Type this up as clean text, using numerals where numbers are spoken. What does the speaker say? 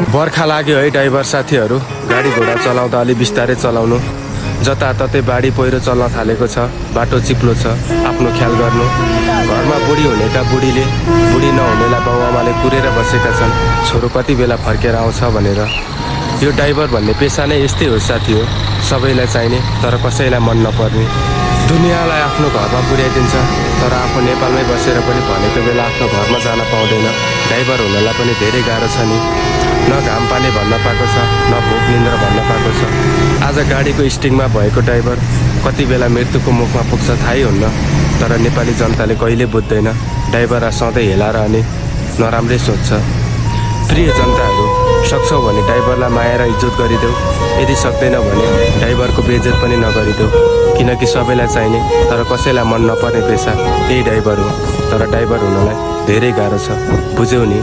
बर्खा लाग्यो है ड्राइभर साथीहरू, गाडी घोडा चलाउँदा अलि बिस्तारै चलाउनु। जताततै बाढी पहिरो चल्न थालेको छ, बाटो चिप्लो छ, आफ्नो ख्याल गर्नु। घरमा बुढी हुनेका बुढीले, बुढी नहुनेलाई बाउआमाले कुरेर बसेका छन्, छोरो कति बेला फर्केर आउँछ भनेर। यो ड्राइभर भन्ने पेसा नै यस्तै हो साथी हो, सबैलाई चाहिने तर कसैलाई मन नपर्ने। दुनियाँलाई आफ्नो घरमा पुर्याइदिन्छ तर आफू नेपालमै बसेर पनि भनेको बेला आफ्नो घरमा जान पाउँदैन। ड्राइभर हुनलाई पनि धेरै गाह्रो छ नि। न घाम पानी भन्न पाएको छ, न भोक निन्द्रा भन्न पाएको छ। आज गाडीको स्टिङमा भएको ड्राइभर कति बेला मृत्युको मुखमा पुग्छ थाहै हुन्न। तर नेपाली जनताले कहिले बुझ्दैन, ड्राइभर सधैँ हेलाएर अनि नराम्रै सोच्छ। प्रिय जनताहरू, सक्छौ भने ड्राइभरलाई माया र इज्जत गरिदेऊ, यदि सक्दैनौ भने ड्राइभरको बेइज्जत पनि नगरिदेऊ। किनकि सबैलाई चाहिने तर कसैलाई मन नपर्ने पेसा यही ड्राइभर हो। तर ड्राइभर हुनलाई धेरै गाह्रो छ, बुझ्यौ नि।